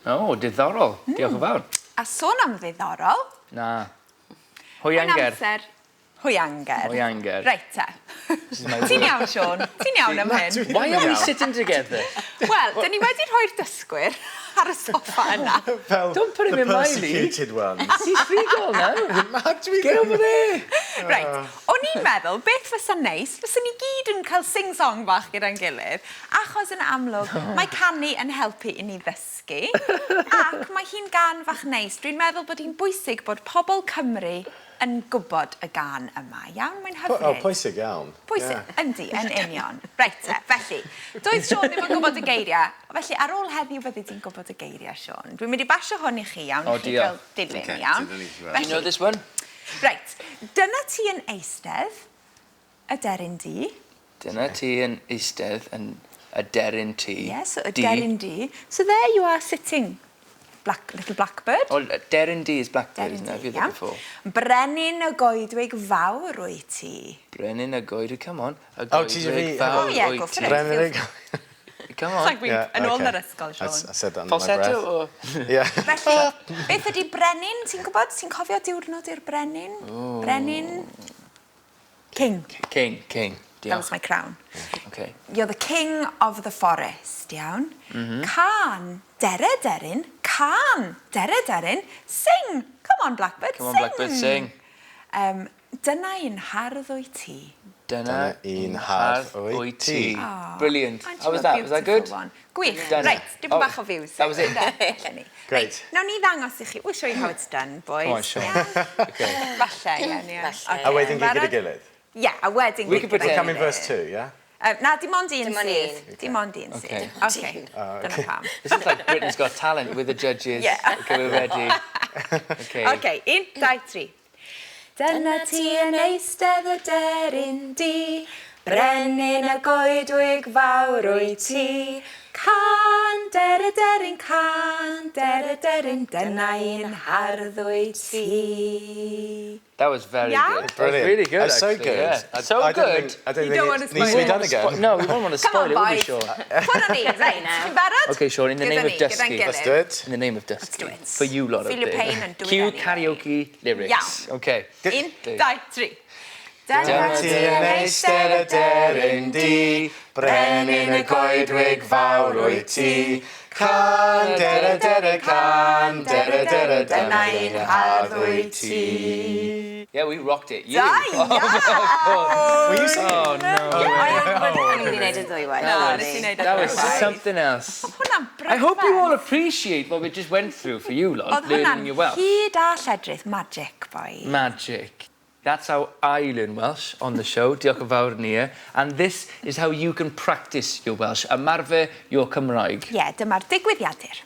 O, diddorol. Diolch yn fawr. A sôn am ddiddorol... Na. Hwyanger. Mae'n amser hwyanger. Hwyanger. Reit te. Ti'n iawn, Siôn? Ti'n iawn am hyn? Why are we sitting together? Wel, dyn ni wedi rhoi'r dysgwyr ar y soffa yna. Fel Don't put him the in my league. persecuted ones. He's free goal now. Na, dwi Get over there. Reit, o'n i'n meddwl, beth fysa neis, fysa ni gyd yn cael sing-song bach gyda'n gilydd, achos yn amlwg, mae canu yn helpu i ni ddysgu, ac mae hi'n gân fach neis. Dwi'n meddwl bod hi'n bwysig bod pobl Cymru yn gwybod y gân yma, iawn? Mae'n hyfryd. O, pwysig iawn. Pwysig, yndi, yn union. Reit te, felly, doedd Siôn ddim yn gwybod y geiriau, felly ar ôl heddiw fyddi di'n gwybod y geiriau, Siôn. Dwi'n mynd i basio hwn i chi, iawn? O, I chi diolch. gael dilyn, Ocê, iawn? dilyn i chi weld. Do you know this one? Reit, dyna ti yn eistedd, y deryn du. Dyna ti yn eistedd yn y deryn ti. Yes, so y deryn du. So there you are sitting, black, little blackbird. Oh, deryn du is blackbird, Deryn isn't it? I've du, heard that iawn. before. Brenin y goedwig fawr wyt ti. Brenin y goedwig, come on. Y Oh, ti goedwig fi- fawr Oh, yeah, wyt go for ti. it. Brenin y Come on. It's like we yn ôl yn yr ysgol, I, Siôn. I said that under my Falsetto breath. or... Yeah. Felly, beth ydy brenin? Ti'n gwybod? Ti'n cofio diwrnod i'r brenin? Brenin? King. King, king. That was Diolch. my crown. Okay. You're the king of the forest, iawn. Cân, dere deryn, cân, dere deryn, sing. Come on, Blackbird, Come on, sing. Blackbird, sing. Dyna un hardd wyt ti. Dyna un hardd wyt ti. Brilliant. Aren't How you was a that? Was that beautiful good? One? Gwych. Done. Reit, dim Oh, bach o views. that was it. Ynde? Great. Reit, nawn ni ddangos i chi. We'll show you how it's done, boys. Come on, Siôn. Iawn? Okay. Falle, ie, ni. Falle. A wedyn gyd gyda Barod? gilydd. Ie, a wedyn We gyd could gyda'i pretend. We come in gilydd. verse two, yeah? Na, dim ond un Dim ond sydd. un. Dim ond un sydd. Okay. Okay. Dyna pam. This is like Britain's Got Talent with the judges. Yeah. Okay, we're ready. Okay. Okay, un, dau, tri. Dyna ti yn eistedd y deryn du, Brenin y goedwig fawr wyt ti. Cân, dere deryn, cân, dere deryn, dyna un hardd wyt ti. That was very Yeah? good. That was Brilliant. really good, That's so actually, good. Yeah. So I don't good. think, I don't You think don't it wanna needs to be spoil it. done again. No, we won't want to Come spoil on, it, would we, boys. Siôn? Ffwrdd â ni, reit. Chi'n barod? Okay, Siôn, in the Gyda name of ni, gyda'n dysgu. gilydd. Let's do it. In the name of dysgu. do it. For you lot Feel up your there. pain and do it Cue anyway. karaoke lyrics. Iawn. Okay. Un, dau, tri. Dyna ti yn eistedd y deryn du, Brenin y goedwig fawr wyt ti. Cân, dere, dere, cân, dere, dere, dyna un hardd wyt ti. Yeah, we rocked it. You. Da iawn! Were you singing? Oh, no. O'n i wedi gwneud y ddwywaith. Na, sorry. nes i wneud y That was ddwywaith. something else. Hwnna'n I hope you all brydferth. appreciate what we just went through for you lot, Oedd learning hwnna'n your Welsh. hud a lledrith magic, boy. Magic. That's how I learn Welsh on the show. Diolch yn fawr, Nia. And this is how you can practice your Welsh. Ymarfer your Cymraeg. Ie, yeah, dyma'r digwyddiadur.